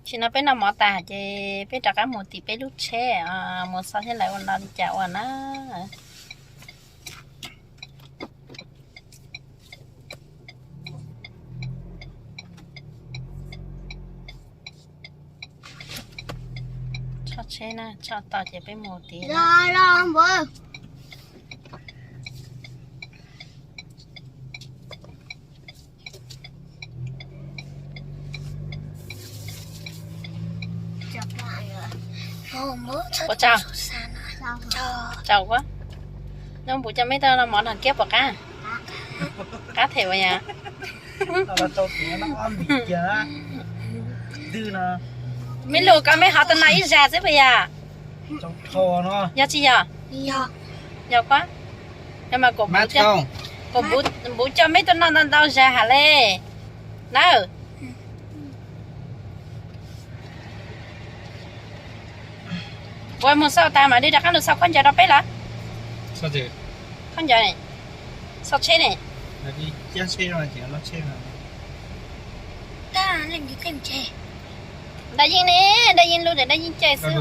Tam sim no peb noj mov tas ces peb rov qab mus tim peb lub tsheb, mus xauj seb lawv ua no li cas ua na. Tsheb na, tsheb tau ces peb mus tim. Puas tsau? Tsau, nyob npus coj meb tau no mov no kiab puas qab? Qab them puas yom? Meb lug koj meb hov tau no ib zag xwb puas yom? Yog tsis yog? Yog kuab. Yog mas kuv npus coj meb tau no ntau ntau zag has le nawb. Ua mus xauj tas mam li rov qab los xauj khaub ncaws rau peb lawm. Khaub ncaws, xauj tsheb ne. Daj Yeej ne, Daj Yeej lub es Daj Yeej caij xwb os.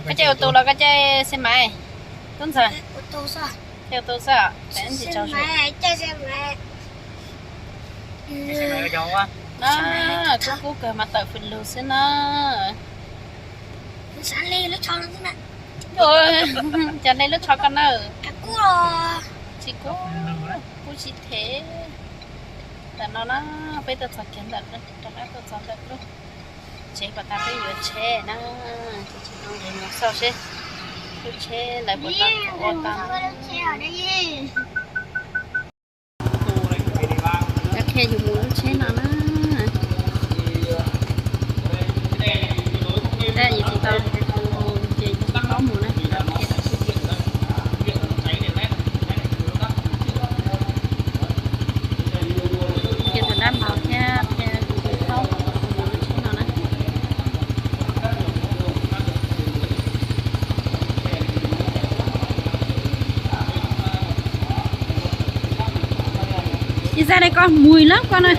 Koj caij ua tus los koj caij xe máy? Tub ntxawg, caij ua tus xwb. Kub kub kawg mas tawm fws lug xwb na. Cas le lub tsho koj na? Tsis kub, kub tsis them. Ntawm no na, peb tuaj txog kiag ntawm, rov qab tuaj txog ntawm lub tsev kom tas peb yuav tsheb na. Ces tsis zoo nqis mus xauj seb lub tsheb lawv puas tau ua tau. Cov qhia yus mus lub tsheb no na. Yus tsis tau mus ces yus tsis paub mus na. Qhia tus dab laug thiab qhia tus tub paub mus lub tsheb no na. Ib zaj li koj mus lawm koj na.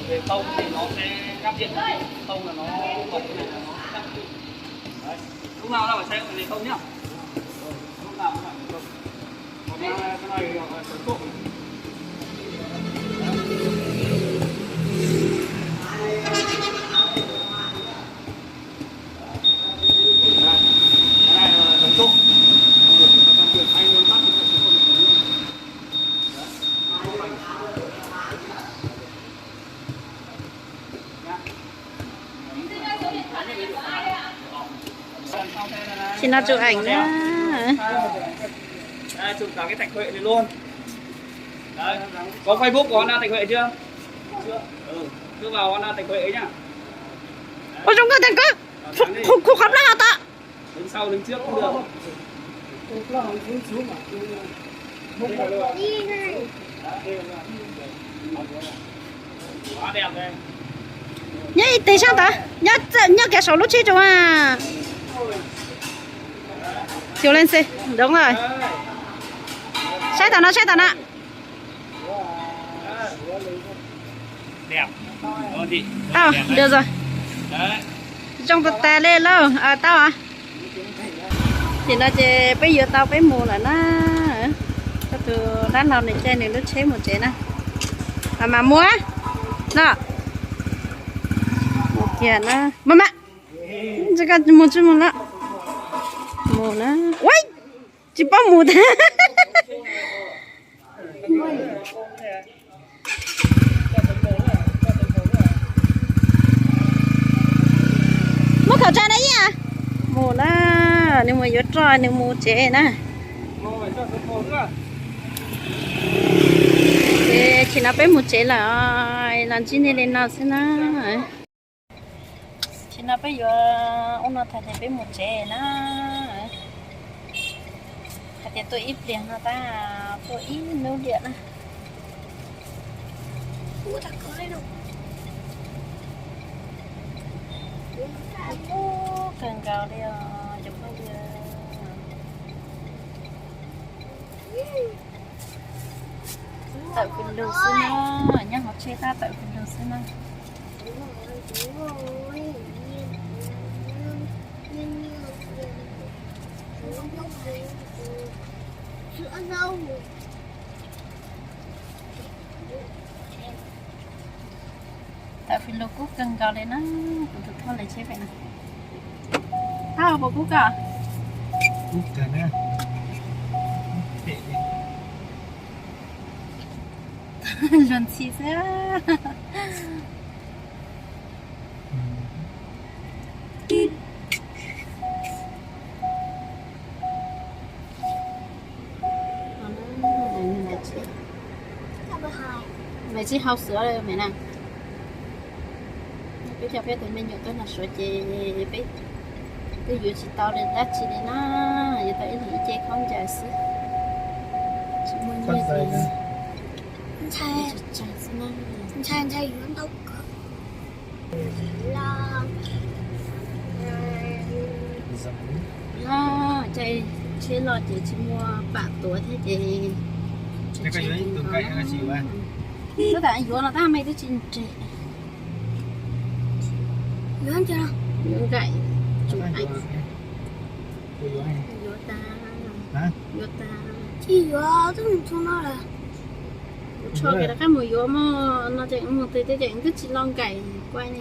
Về tông thì nó sẽ cắt điện, tông là nó bật cái này là nó sẽ cắt điện. Đấy. Lúc nào ra khỏi xe cũng phải về tông nhá. Lúc nào cũng phải về tông. Còn cái, cái này là chống trộm. Cái này là chống trộm. Không được, người ta can thiệp, anh muốn bắt thì sẽ không được. Đấy. Xin nó chụp ảnh nhá. Đây, chụp cả cái thẻ Huệ này luôn. Đấy. Có Facebook của Honda Thành Huệ chưa? Chưa. Ừ. Cứ vào Honda Thành Huệ ấy nhá. Ôi, trông cơm thành công. Khu, khu khám lao hả ta? Đứng sau, đứng trước cũng được. Nyob ib teg sab ntawd, nyob, nyob kiag saum lub tsheb tsoom a. Chiều lên xe, đúng rồi. Saib tam no, saib tam no. Tau, được rồi. Zoo tas tas li lauj, tau. Ces no ces peb yuav tau peb mus lawm na. Koj tus dab laug nws caij nws lub tsheb mus tsev na. Mas mus no. Mus kiag na. Mas mas, mus tsis mus lawm. Mus na. Ua, tsis paub mus. Muab khẩu trang đeo nhé. Mus na. Nws mus yuav roj nws mus tsev na. Ces tsis no peb mus tsev lawm, los ntsib nej li no xwb na. Tsis no peb yuav ua no tag ces peb mus tsev na. Hais tias tuaj ib pliag no tab tuaj ib hnub diam na. Kawg nkaus li os cov phooj ywg. Tawm pes lug xwb na, nyob hauv tsheb tab tawm pes lug xwb na. Tawm pes lug kub kawg nkaus li na, kuv tus thauj lawv tsheb pem no. Thauj puas kub koj? Luag ntxhi xwb. Maiv tsis hau xwb maiv na. Peb coj peb tus me nyuam tuaj noj suav ces peb twb yuav tsis tau li dab tsi li na, yuav tau ib leeg ib ce khaub ncaws xwb. Tsis muaj nyiaj ces ntshai, ntshai yuav ntau kawg. Caij tsheb los ces tsis muaj pam tuav thiab ces tab tom yuav no tab mej twb tsis nres. Yuav nkaim, yuav tag, yuav tag. Tsis yuav, twb mus txog no lawm. Kuv tso kiag rov qab mus yuav mog, no ces mus twg thiab ces twb tsis los nkaim kuv ne.